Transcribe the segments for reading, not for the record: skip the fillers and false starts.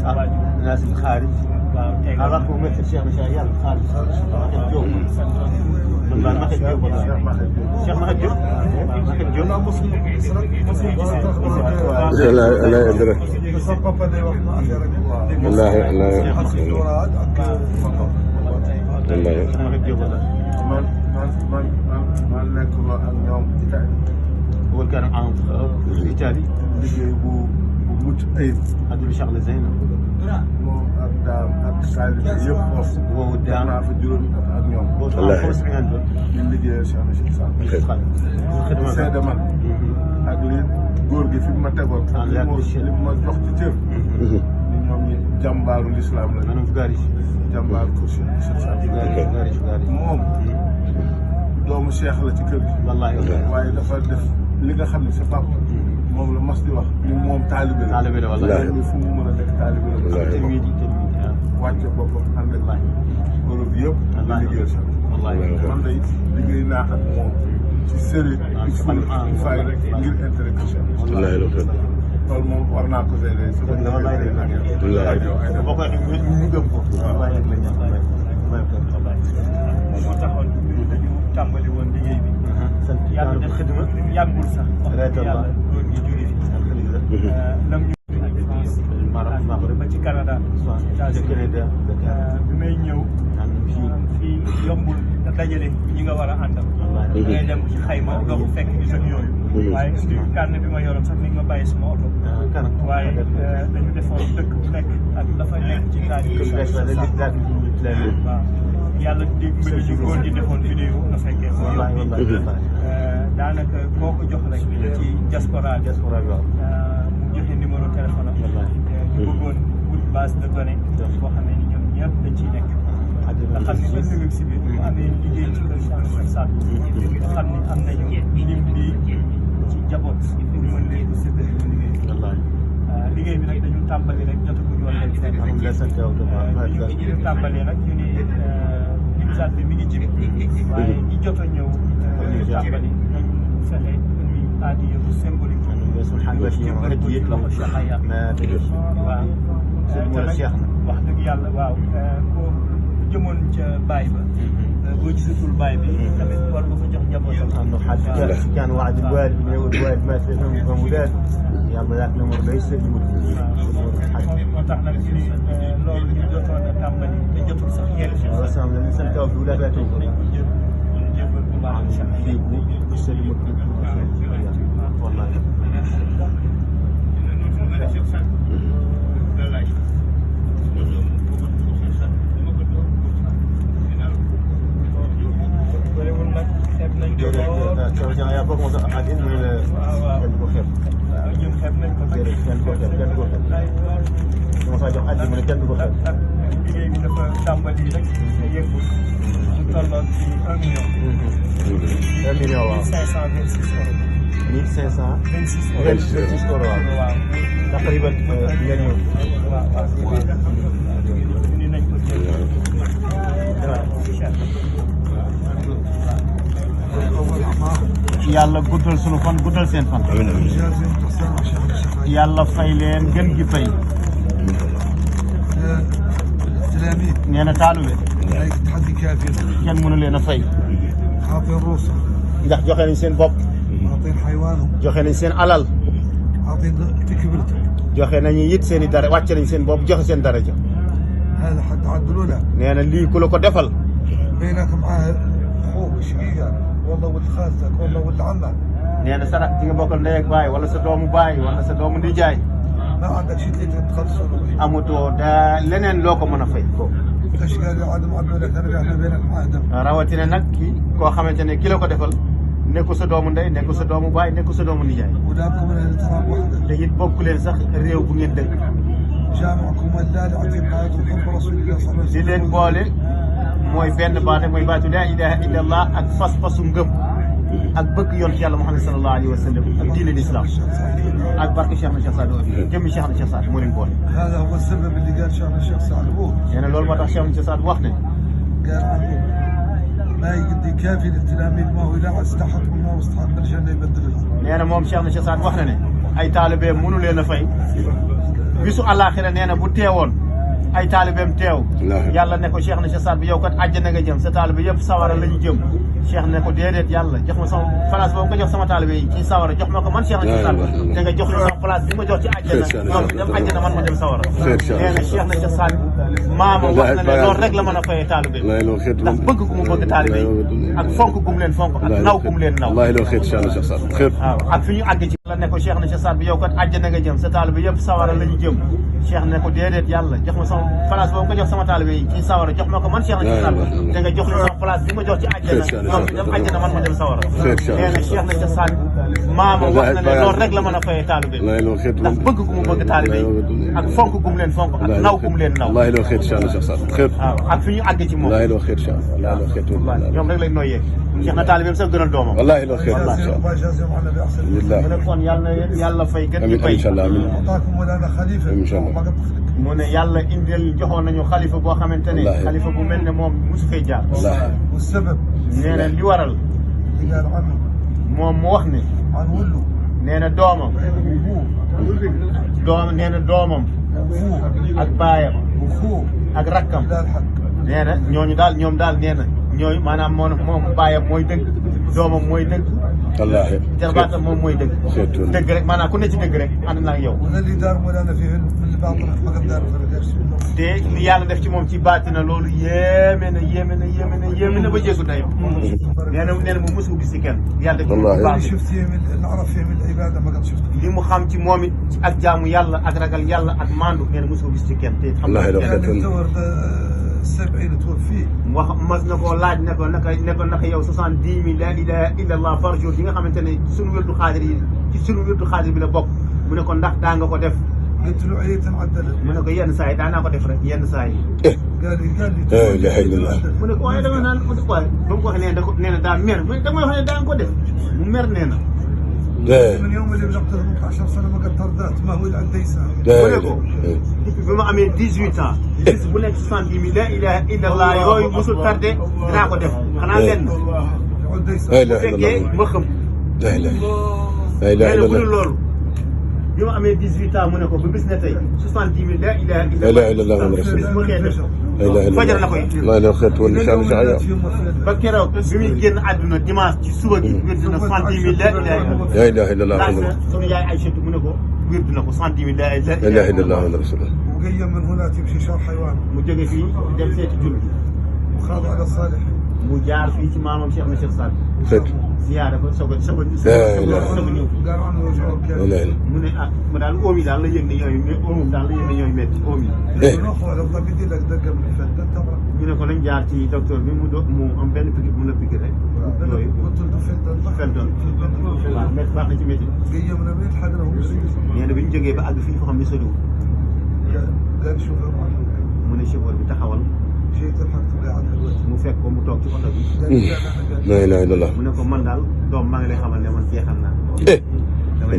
الناس الخارج هذا هو مثل الشيخ مشايخ الخارج الجو من بعد ما تجيب الشيخ ما تجيب لا مسلم لا أدري والله ما نكون اليوم هو كان معاهم في إيطالي بو mucc ayib هذول شغلة زينة moom ak daam ak Salif yëpp foofu woowu daam naa fa juróomi at ak ñoom boo taxaw foofu si ngeen doon ñu liggéeyal Cheikh Sall seede man ak li góor gi fi ma tegoon li ma jox ci cër ni ñoom ñi jàmbaaru l'islam la maanaam gaari jàmbaaru ko Cheikh Sall moom doomu Cheikh la ci kër gi wallaahi waaye dafa def li nga xam ne sa papa moom la mas di wax ni moom taalibe la wallaahi fu mu mën a nekk taalibe la wàcce boppam ànd ak Europe yëpp di liggéeyal sax man day liggéey naa ak moom ci sëriñ il fay rek ngir intérêt que loolu moom war naa ko seede boo koy ñu gëm ko waaye rek la ñaan moo taxoon dañu tàmbali woon liggéey bi yàlla def xidma yàggul sax yàlla góor ñi jóge fi lam ñu ba ci Canada bi may ñëw fii yombul nga dajale ñi nga war a àndal ngay dem ci xayma doo ko fekk ñu sën yooyu waaye indi carnet bi ma yoroon sax mi ngi ma bàyyi sama oto waaye dañu defoon dëkk bu nekk ak dafa nekk ci waaw yàlla dimbali ñu góor ñi defoon vidéo nga fekkee ko daanaka koo ko jox rek ci diaspora bi mu joxe numéro téléphone am ñu bëggoon wut base de données boo xamee ni ñoom ñëpp dañ ciy nekk nga xam ne ba nëwëg si biir bu amee liggéey ci kër Cheikh Sall nga xam ne am nañu lim bi ci njaboot pour mën leen ko séddale ko liggéey bi nag dañu tàmbali rek jotaguñu woon leen fenn ñu tàmbalee nag ñu ne imsaat bi mi ngi jëm waaye ñi jot a ñëw tàmbali nañu fexe indi aadiya bu symbolique ci loxo Cheikh Aya waaw wax dëgg yàlla waaw boo jëmoon ca baay ba boo gisatul baay bi tamit war nga fa jox njabootam كان وعد الوالد من الوالد ما تفهم أولاد يلا ذاك الأمر ليس يموت moo tax nag ñu ne loolu ñu jotoon a tàmbali te jotul sax yéen رسام الإنسان كاو في ولاده jébbal bu baax فيه يسلم والله يا بابا قاعدين من البخير ñun xeeb nañ ko nag liggéey bi dafa tàmbali rek te yëngul mu tolloon ci 1 million. 1 million waaw 1526 euros. 1526 euros waaw. taqriban million. waaw indi nañ ko ci yàlla guddal sunu fan guddal seen fan. yàlla fay leen gën gi fay. nee na taalube. kenn mënu leen a fay. ndax joxe nañ seen bopp. joxe nañ seen alal. joxe nañu it seen i dara wàcce nañ seen bopp joxe seen daraja. nee na lii ku la ko defal. nee na sarax ci nga bokkal ndey ak baay wala sa doomu baay wala sa doomu ndijaay. amutoo daa leneen loo ko mën a fay ko. rawatina nag kii koo xamante ne ki la ko defal nekku sa doomu ndey nekku sa doomu baay nekku sa doomu nijaay. te it bokku leen sax réew bu ngeen dëkk. di leen boole mooy benn baat mooy baatu laa ilaha illa allah ak fas-fasu ngëm ak bëgg yonent yàlla Muhammad sallallahu alayhi wa sallam ak diine l'islam ak barke Cheikh na Cheikh Saad Bou jëmmi Cheikh na Cheikh Saad moo leen boole. nee na loolu moo tax Cheikh na Cheikh Saad wax ne. nee na moom Cheikh na Cheikh Saad wax na ne ay taalibe mënu leen a fay bisu àllaaxira nee na bu teewoon ay taalibeem teew yàlla ne ko Cheikh na sa saat bi yow kat àjjana nga jëm sa taalibe yëpp sawara la ñu jëm Cheikh ne ko déedéet yàlla jox ma sama place boobu nga jox sama taalibe yi ci sawara jox ma ko man Cheikh na sa saat bi te nga jox la sama place bi ma jox ci àjjana ñoom dem àjjana man ma dem sawara nee na Cheikh na sa saat bi maama wax na ne loolu rek la mën a fayee taalibe ndax bëgg gu mu bëgg taalibe yi ak fonk gu mu leen fonk ak naw gu mu leen naw waaw ak fi ñu àgg ci la ne ko Cheikh na sa saat bi yow kat àjjana nga jëm sa taalibe yëpp sawara la ñu jëm Cheikh ne ko déedéet yàlla jox ma sama place boobu nga jox sama taalibe yi ci sawara jox ma ko man Cheikh na sa saat bi te nga jox la sama place bi ma jox ci àjjana ñoom dem àjjana man ma dem sawara nee na Cheikh na sa saat bi maama wax na ne loolu rek la mën a fayee taalibe ndax bëgg gu mu bëgg taalibe yi ak fonk gu mu leen fonk ak naw gu mu leen naw waaw ak fi ñu àgg ci moom ñoom rek lañ nooyee Cheikh na taalibeem sax gënal doomam mu ne kon yàlla fay gën di fay mu ne yàlla indil joxoon nañu xalifa boo xamante ne xalifa bu mel ne moom mosu fay jaar nee na li waral moom mu wax ne nee na doomam nee na doomam ak baayam ak rakkam nee na ñooñu daal ñoom daal nee na ñooñu maanaam moom baayam mooy dëgg doomam mooy dëgg wallaahi jarbaatam moom mooy dëgg dëgg rek maanaam ku ne ci dëgg rek ànd naa ak yow te li yàlla def ci moom ci baatina loolu yéeme na ba jéggu dayoo nee na mu mosu gis ci kenn yàlla def li mu xam ci moom it ak jaamu yàlla ak ragal yàlla ak mandu nee na mosu gis ci kenn te xam wax mas na koo laaj ne ko naka yow 70 000 la ilaha illa allah par jour yi nga xamante ne sunu wérdu xaadir yi ci sunu wérdu xaadir bi la bokk mu ne ko ndax daa nga ko def mu ne ko yenn saa yi daa naa ko def rek yenn saa yi mu ne ko waaye dama naan waaye ba mu ko waxee nee na daa mer mu ne dama wax ne daa nga ko def mu mer nee na من يوم اللي بلغت 18 سنه ما قد تردات ما هو الا الديسان mu ne ko bi ma amee 18 ans bis bu nekk 70 000 la ilaha illallah yooyu musul tardé dinaa ko def xanaa lenn bu fekkee ma xam nee na bu dul loolu bi ma amee 18 ans mu ne ko ba bis ne tey 70 000 la ilaha illallah bis bu xëy def fajar la koy ba keroog bi muy génn àdduna dimanche ci suba gi wér dina 70 000 la ilaha illallah sunu yaay Aïchatou mu ne ko wér dina ko 70 000 la ilaha illallah وجاي من هنا تمشي شهر حيوان mu jóge fii dem seeti jur gi وخاض على الصالح mu jaar fii ci maamam Cheikh na Cheikh Saad ziyaare ko soog a ñëw قال عنه وجهه mu ne ah ma daal oom yi daal la yëg ne ñooy oomum daal la yëg ne ñooy métti oom yi ñu ne ko nañ jaar ci docteur bi mu am benn piqûre mu la piqûre rek yooyu feltoon waaw métti baax na ci métti nee na bi ñu jógee ba àgg fii foo xam ne soriwul mu ne chauffeur bi taxawal mu fekk ko mu toog ci oto bi la ilaha illallah mu ne ko man daal doom maa ngi lay xamal ne man jeexal naa damay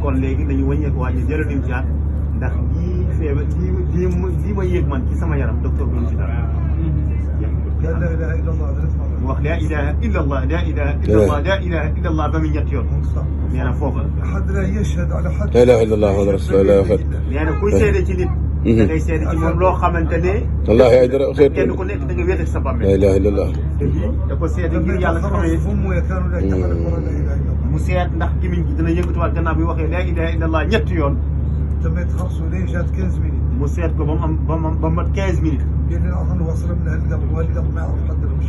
kon léegi dañu wàññeeku wàññi jëla dim jaar ndax lii feebar lii ma yéeg man ci sama yaram docteur bi ñu ci dara mu wax laa ilaha illa allah laa ilaha illa allah laa ilaha illa allah ba mu ñetti yoon nee na foofu la ilaha illa allah wa rasulullah nee na kuy seede ci nit da ngay seede ci moom loo xamante ne wallahi ay dara xeet kenn ku nekk da nga wéete ci sa bàmmeel la ilaha illa allah te lii da ko seede ngir yàlla nga xam ne mu seet ndax gimiñ gi dina yëngatuwaat gannaaw bi waxee laa ilaha illa allah ñetti yoon mu seet ko ba mat 15 minutes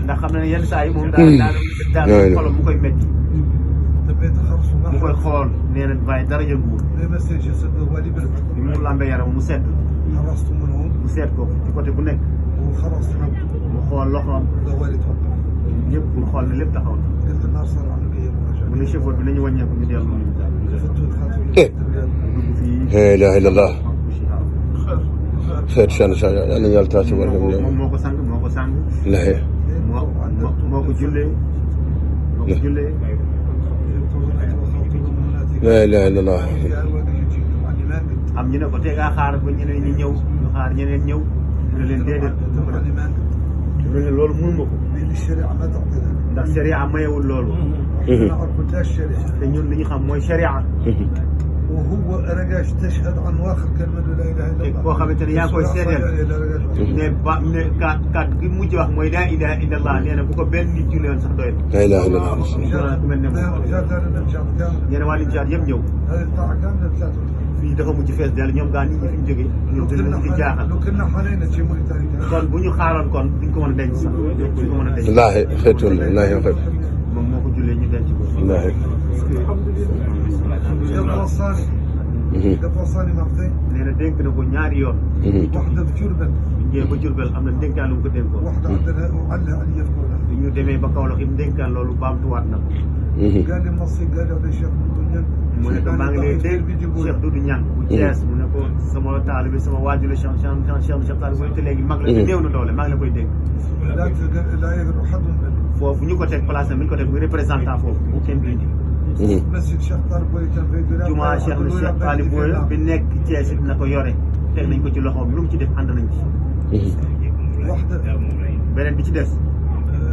ndax xam na ne yenn saa yi moom daal xolam mu koy métti mu koy xool nee na waaye dara yënguwul bi mu lambee yaram mu seet ko ci côté bu nekk mu xool loxoom ñëpp mu xool ne lépp taxaw na mu ne chauffeur bi nañu wàññeeku ñu dellu la ilaha illallah xeet chan sa yàlla yàlla taasi war moom moo ko sang moo ko jullee la ilaha illallah am ñu ne ko tey ngaa xaar ba ñeneen ñi ñëw ñu xaar ñeneen ñëw ñu ne leen déedéet mu ne loolu mënuma ko ndax sharia mayewul loolu نعرف لا الشريعة te ñun li ñu xam mooy sharia وهو رجاش تشهد عن واخر كلمة لا إله إلا الله koo xamante ne yaa ngi koy seedeel ne ba ne kàddu gi mujj wax mooy laa ilaha illa allah nee na bu ko benn nit julli woon sax doy la ilaha illallah na ku mel ne moom nee na waa Nimzaat yëpp ñëw هذه الطاعة كاملة بتاعته fii dafa mujj fees dell ñoom gaa nit ñi fi ñu jógee ñoom dina mujj jaaxal لو كنا حنينا شيء موريتانيا kon bu ñu xaaroon kon duñ ko mën a denc sax duñ ko mën a denc wallaahi xeetoon na wallaahi xeet moom moo ko jullee ñu denc ko wallaahi وصاني وصاني مرتين nee na dénk na ko ñaari yoon واحدة في جربل bu ñëwee ba Jurbel am na ndénkaan lu mu ko dénkoon واحدة عندنا وعلى أن يذكرها bi ñu demee ba Kaolack it ndénkaan loolu baamtuwaat na ko قال لي مصري قال لي هذا الشيخ بدون mu ne ko maa ngi lay dégg Cheikh Doudou Niang bu Thiès mu ne ko sama taalibe sama waajur la Cheikh Taalibe te léegi mag la te néew na doole maa ngi la koy dégg لا يقدر حد منه foofu ñu ko teg place am ñu ko teg muy représentant foofu bu kenn dindi مسجد الشيخ طالب بوي كان في بلاد jumaa Cheikh na Cheikh Taalibe bi nekk Thiès it na ko yore teg nañ ko ci loxoom lu mu ci def ànd nañ ci واحدة beneen bi ci des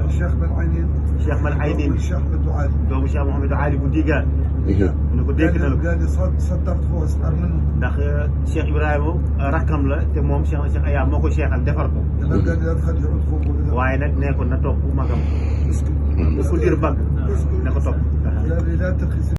الشيخ بن عينين Cheikh Mal Aydin الشيخ بن دعالي doomu Cheikh Mouhamadou Ali bu Digaan mu ne ko dégg na la ko قال لي صدرت فوق اسعار منه ndax Cheikh Ibrahima rakkam la te moom Cheikh Aya moo ko cheikhal defar ko قال لي لا تخلي يعود فوق waaye nag nee ko na topp magam ku dir bagg na ko topp قال لي لا تقيس